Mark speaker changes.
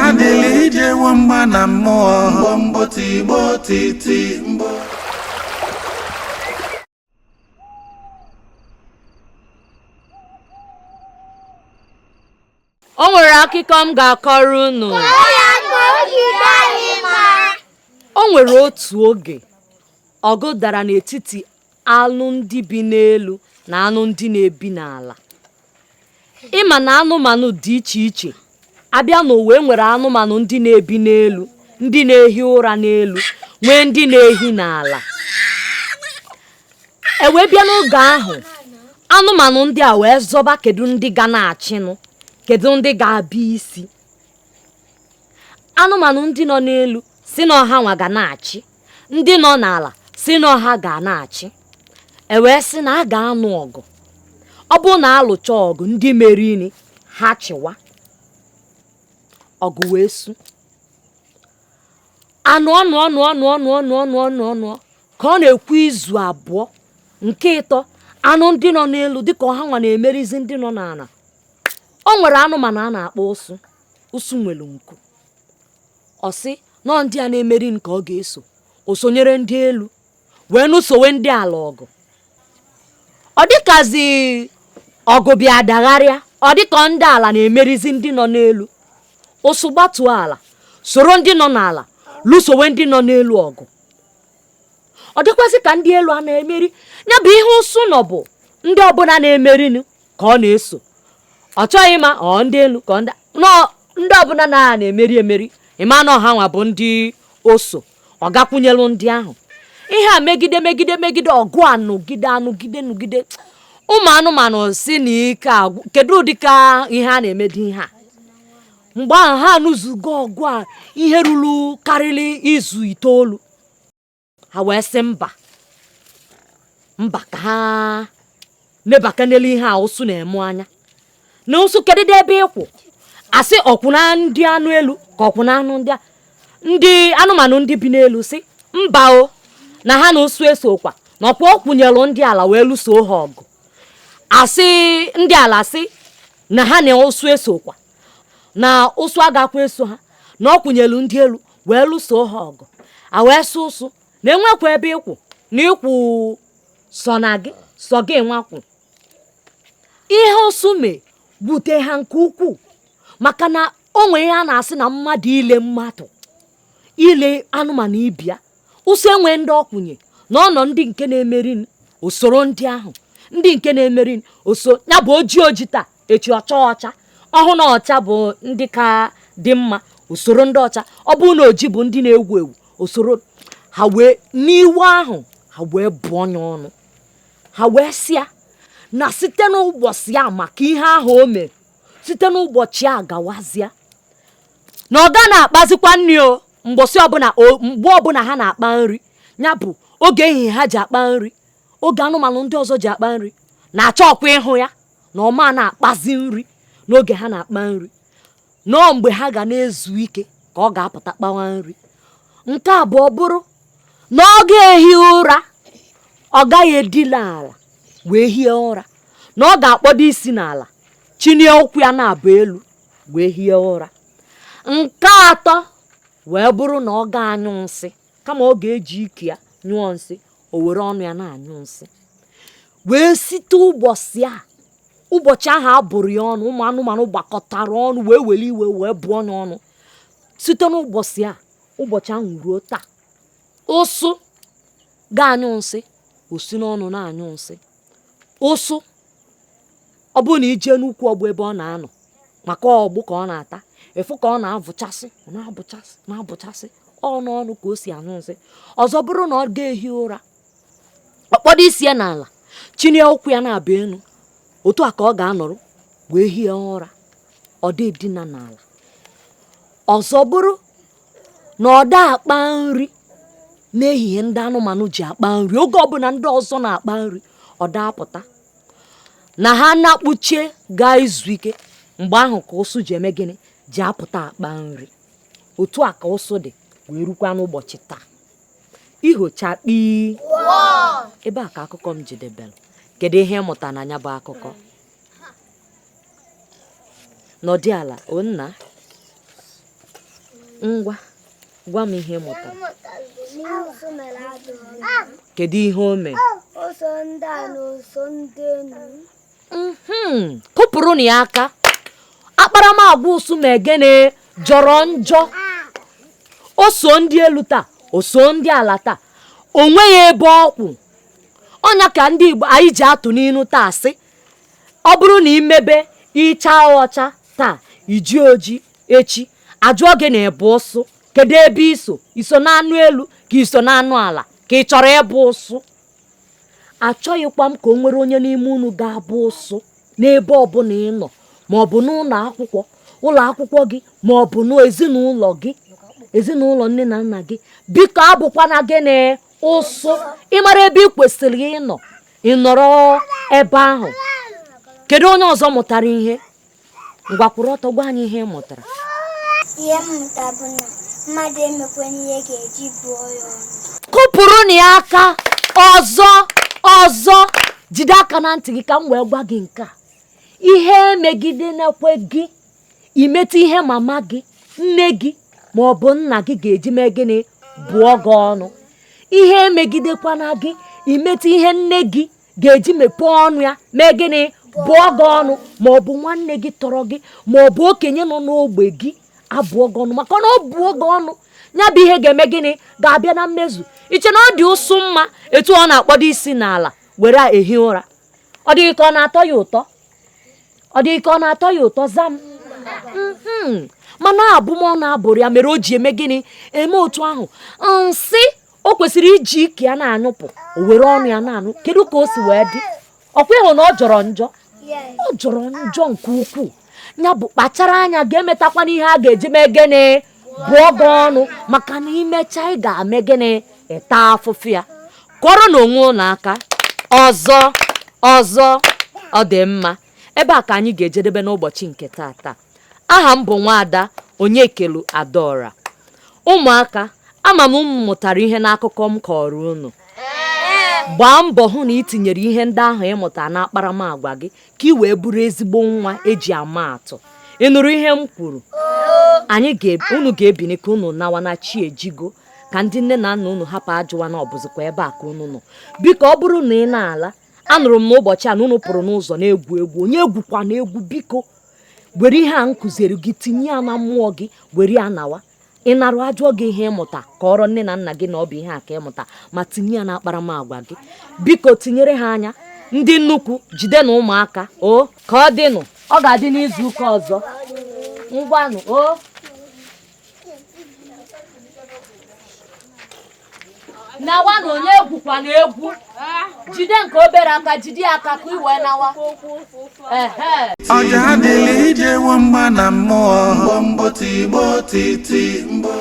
Speaker 1: Adịla ijewo mgba na mmụọ.
Speaker 2: Mgbomgbo tigbo titi mgbo.
Speaker 3: O nwere akụkọ m ga-akọrọ unu. O nwere otu oge ọgụ dara n'etiti anụ ndị bi n'elu na anụ ndị na-ebi n'ala. Ị ma na anụmanụ dị iche iche. A bịa n'ụwa, e nwere anụmanụ ndị na-ebi n'elu, ndị na-ehi ụra n'elu, nwee ndị na-ehi n'ala. E wee bịa n'oge ahụ, anụmanụ ndị a wee zọba kedu ndị ga na-achịnụ, kedu ndị ga-abụ isi. Anụmanụ ndị nọ n'elu sị na ọ ha nwa ga na-achị, ndị nọ n'ala sị na ọ ha ga na-achị. E wee sị na a ga-anụ ọgụ. Ọ bụrụ na alụcha ọgụ, ndị merini ha chịwa. Ọgụ wee su anụọ nụọ nụọ nụọ nụọ nụọ nụọ nụọ nụọ ka ọ na-ekwu izu abụọ nke ịtọ, anụ ndị nọ n'elu dịka ọ ha nwa na-emerizi ndị nọ n'ala. O nwere anụmanụ a na-akpọ ụsụ. Ụsụ nwere nku. Ọ sị nọ ndị a na-emeri nke ọ ga-eso. O sonyere ndị elu wee nụsowe ndị ala ọgụ. Ọ dịkazi ọgụ bịa dagharịa, ọ dịka ndị ala na-emerizi ndị nọ n'elu. Ụsụ gbatuo ala, soro ndị nọ n'ala lụsowe ndị nọ n'elu ọgụ. Ọ dịkwazị ka ndị elu a na-emeri. Ya bụ ihe ụsụ nọ bụ ndị ọbụla na-emerinu ka ọ na-eso. Ọ chọghị ịma ọ ndị elu ka ndị ọbụla na-emeri emeri, ịma na ọ ha nwa bụ ndị o so. Ọ gakwunyelu ndị ahụ. Ihe a megide megide megide ọgụ a nụgide anụgide nụgide. Ụmụ anụmanụ si na ike agwụ, kedu ụdị ka ihe a na-emedi ihe a? Mgbe ahụ ha anụzugo ọgụ a ihe ruru karịrị izu 9. Ha wee sị mba mba, ka ha nebakanelu ihe a ụsụ na-eme anya. Na ụsụ kedụ ebe ị kwụ? Asị ọkwụ na ndị anụ elu ka ọkwụ na anụ ndị anụmanụ ndị bi n'elu. Sị mba o, na ha na ụsụ esokwa, na ọkwa ọ kwụnyelụ ndị ala wee lụso ha ọgụ. Asị ndị ala sị na ha na ụsụ esokwa, na ụsụ agakwa eso ha, na ọ kwụnyelụ ndị elu wee lụso ha ọgụ. A wee sị ụsụ na enwekwa ebe ịkwụ, na ịkwụ sọ na gị sọ gị nwakwụ. Ihe ụsụ mee wute ha nke ukwuu, maka na o nwere ihe a na-asị na mmadụ ile mmadụ ile anụmanụ ibia. Ụsụ enwe ndị ọkwụnye na ọ nọ ndị nke na-emeri usoro ndị ahụ, ndị nke na-emeri oso ya bụ oji oji taa, echi ọcha ọcha. Ọhụ na ọcha bụ ndị ka dị mma, usoro ndị ọcha. Ọ bụrụ na oji bụ ndị na-ewu ewu, usoro ha. Wee n'iwe ahụ ha wee bụọ ya ọnụ. Ha wee sị ya na site n'ụbọchị a, maka ihe ahụ o mere, site n'ụbọchị a gawazịa, na ọ ga na-akpazikwa nri o mgbọsị ọbụla, mgbe ọbụla ha na-akpa nri, ya bụ oge ehihie ha ji akpa nri, oge anụmanụ ndị ọzọ ji akpa nri, na-achọ ọkwa ịhụ ya na ọma na-akpazi nri n'oge ha na-akpa nri, nọọ mgbe ha ga na-ezu ike ka ọ ga-apụta kpawa nri. Nke abụọ bụrụ na ọ ga-ehi ụra, ọ gaghị edina ala wee hie ụra, na ọ ga-akpọdo isi n'ala, chinie ụkwụ ya na-abụ elu wee hie ụra. Nke atọ wee bụrụ na ọ ga-anyụ nsị, kama ọ ga-eji ike ya nyụọ nsị, o were ọnụ ya na-anyụ nsị. Wee site ụbọchị a, ụbọchị ahụ a bụrụ ya ọnụ, ụmụ anụmanụ gbakọtara ọnụ wee were iwe wee bụọ ya ọnụ. Site n'ụbọchị a, ụbọchị ahụ ruo taa, ụsụ ga-anyụ nsị, o si n'ọnụ na-anyụ nsị. Ụsụ, ọ bụrụ na ije n'ukwu ọgbụ ebe ọ na-anọ, maka ọgbụ ka ọ na-ata, ịfụ ka ọ na-avụchasị, ọ na-abụchasị, na-abụchasị ọ n'ọnụ ka o si anyụ nsị. Ọzọ bụrụ na ọ ga-ehi ụra, ọ kpọdo isi ya n'ala, chinie ụkwụ ya na-abụ elu, otu a ka ọ ga-anọrọ wee hie ụra, ọ dị edina n'ala. Ọzọ bụrụ na ọ da akpa nri n'ehihie ndị anụmanụ ji akpa nri, oge ọbụla ndị ọzọ na-akpa nri, ọ da apụta na ha na-akpuchie gaa izu ike. Mgbe ahụ ka ụsụ ji eme gịnị? Ji apụta akpa nri. Otu a ka ụsụ dị wee rukwa n'ụbọchị taa. Ihochakpi ebe a ka akụkọ m jedebere. Kedu ihe ị mụta na ya bụ akụkọ? Nọdị ala o nna. Ngwa, gwa m ihe ị mụtara. Kedu ihe o mere?
Speaker 4: O so ndị ala, o so ndị enu.
Speaker 3: Kụpụrụnụ ya aka. Akparamagwa ụsụ mee gịnị? Jọrọ njọ. O so ndị elu taa, o so ndị ala taa, o nweghị ebe ọ kwụ. Ọnya ka ndị Igbo anyị ji atụ n'inu taa sị, ọ bụrụ na imebe ịcha ọcha taa, iji oji echi, ajụọ gị na ịbụ ụsụ, kedu ebe iso? Iso n'anụ elu ka iso n'anụ ala, ka ị chọrọ ịbụ ụsụ? Achọghịkwa m ka o nwere onye n'ime unu ga-abụ ụsụ n'ebe ọbụla ị nọ, ma ọ bụ n'ụlọ akwụkwọ, ụlọ akwụkwọ gị, ma ọ bụ n'ezinụlọ gị, ezinụlọ nne na nna gị. Biko abụkwana gịnị? Ụsụ. Ịmara ebe ị kwesịrị ịnọ, ị nọrọ ebe ahụ. Kedu onye ọzọ mụtara ihe? Ngwa, kwụrụ ọtọ gwa anyị ihe ị mụtara.
Speaker 4: Ihe m mụtara bụ na mmadụ emekwana ihe ga-eji bụọ ya ọnụ.
Speaker 3: Kụpụrụ na ya aka. Ọzọ ọzọ, jide aka na ntị gị ka m wee gwa gị nke a. Ihe emegide na-ekwe gị imetụ ihe mama gị, nne gị, ma ọ bụ nna gị ga-eji mee gịnị? Bụọ gị ọnụ. Ihe emegidekwana gị imetụ ihe nne gị ga-eji mepee ọnụ ya mee gịnị? Bụọ gị ọnụ, ma ọ bụ nwanne gị tọrọ gị, ma ọ bụ okenye nọ n'ogbe gị abụọ gị ọnụ. Maka na ọ bụọ gị ọnụ, ya bụ ihe ga-eme gịnị? Ga-abịa na mmezu. Iche na ọ dị ụsụ mma etu ọ na-akpọdo isi n'ala were ehi ụra? Ọ dịghị ka ọ na-atọ ya ụtọ? Ọ dịghị ka ọ na-atọ ya ụtọ? Za m. Mana abụmọnụ abụrụ ya mere o ji eme gịnị? Eme otu ahụ. Nsị o kwesịrị iji ike ya na-anyụpụ, o were ọnụ ya na-anụ. Kedu ka o si wee dị? Ọkwa ịhụ na ọ jọrọ njọ? Ọ jọrọ njọ nke ukwuu. Ya bụ, kpachara anya, ga-emetakwana ihe a ga-eji mee gịnị? Bụọ gị ọnụ. Maka na imecha, ị ga-ame gịnị? Ịta afụfụ ya. Kọrọ na onwe ụlọ aka. Ọzọ ọzọ, ọ dị mma. Ebe a ka anyị ga-ejedebe n'ụbọchị nke taata. Aha m bụ Nwaada Onyekelu Adaora. Ụmụaka, ama m unu mụtara ihe n'akụkọ m kọrọ unu. Gbaa mbọ hụ na ị tinyere ihe ndị ahụ ị mụtara na akparamagwa gị, ka ị wee bụrụ ezigbo nwa eji ama atụ. Ị nụrụ ihe m kwuru? Anyị unu ga-ebini ka unu nawa na chi ejigo, ka ndị nne na nna unu hapụ ajụwa na ọbụzikwa ebe a ka unu nọ. Biko, ọ bụrụ na ị na-ala, anụrụ m n'ụbọchị a na unu pụrụ n'ụzọ na-egwu egwu. Onye egwukwa na egwu, biko were ihe a m kụziere gị tinye ya na mmụọ gị, were ya nawa. Ị narụ, ajụọ gị ihe ịmụta, kọrọ nne na nna gị na ọ bụ ihe a ka ịmụta, ma tinye ya na akparamagwa gị. Biko tinyere ha anya. Ndị nnukwu, jide na ụmụaka o ka ọ dịnụ. Ọ ga-adị n'izu ụka ọzọ. Ngwanụ o. Nawa na onye egwukwa na egwu. Jide nke obere aka, jide ya aka ka ị wee nawa. Ehe.
Speaker 1: Ọja adịla ijewo mgba na mmụọ.
Speaker 2: Mgbo mgbo tigbo titi mgbo.